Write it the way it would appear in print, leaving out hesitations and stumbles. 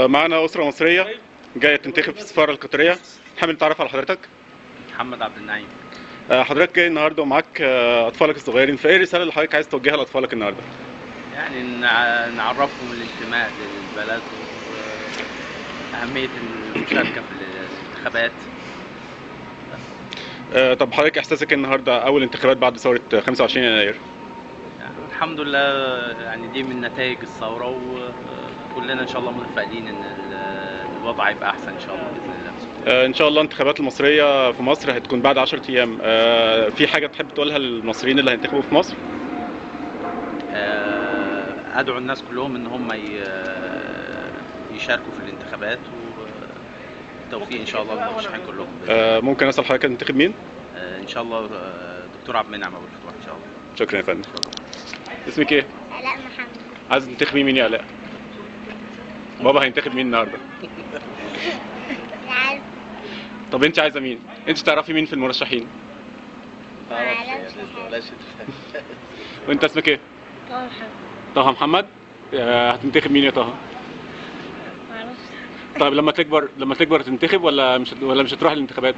معنا أسرة مصرية جاية تنتخب في السفارة القطرية. حابب نتعرف على حضرتك؟ محمد عبد النعيم. حضرتك جاي النهارده ومعاك أطفالك الصغيرين، فإيه الرسالة اللي حضرتك عايز توجهها لأطفالك النهارده؟ يعني نعرفهم الانتماء للبلد وأهمية المشاركة في الانتخابات. طب حضرتك إحساسك النهارده أول انتخابات بعد ثورة 25 يناير؟ يعني الحمد لله، يعني دي من نتائج الثورة، وكلنا إن شاء الله متفائلين إن الوضع هيبقى أحسن إن شاء الله بإذن الله. إن شاء الله الانتخابات المصرية في مصر هتكون بعد 10 أيام. في حاجة تحب تقولها للمصريين اللي هينتخبوا في مصر؟ أدعو الناس كلهم إن هم يشاركوا في الانتخابات، والتوفيق إن شاء الله للمرشحين كلهم. ممكن أسأل حضرتك تنتخب مين؟ إن شاء الله دكتور عبد المنعم أبو الفتوح إن شاء الله. شكرا يا فندم. اسمك إيه؟ آلاء محمد. عايز تنتخبي مين يا آلاء؟ بابا هينتخب مين النهارده؟ مش عارفة. طب أنت عايزة مين؟ أنت تعرفي مين في المرشحين؟ معرفش. وأنت اسمك إيه؟ طه محمد. طه محمد؟ هتنتخب مين يا طه؟ معرفش. طيب لما تكبر تنتخب ولا مش هتروح الانتخابات؟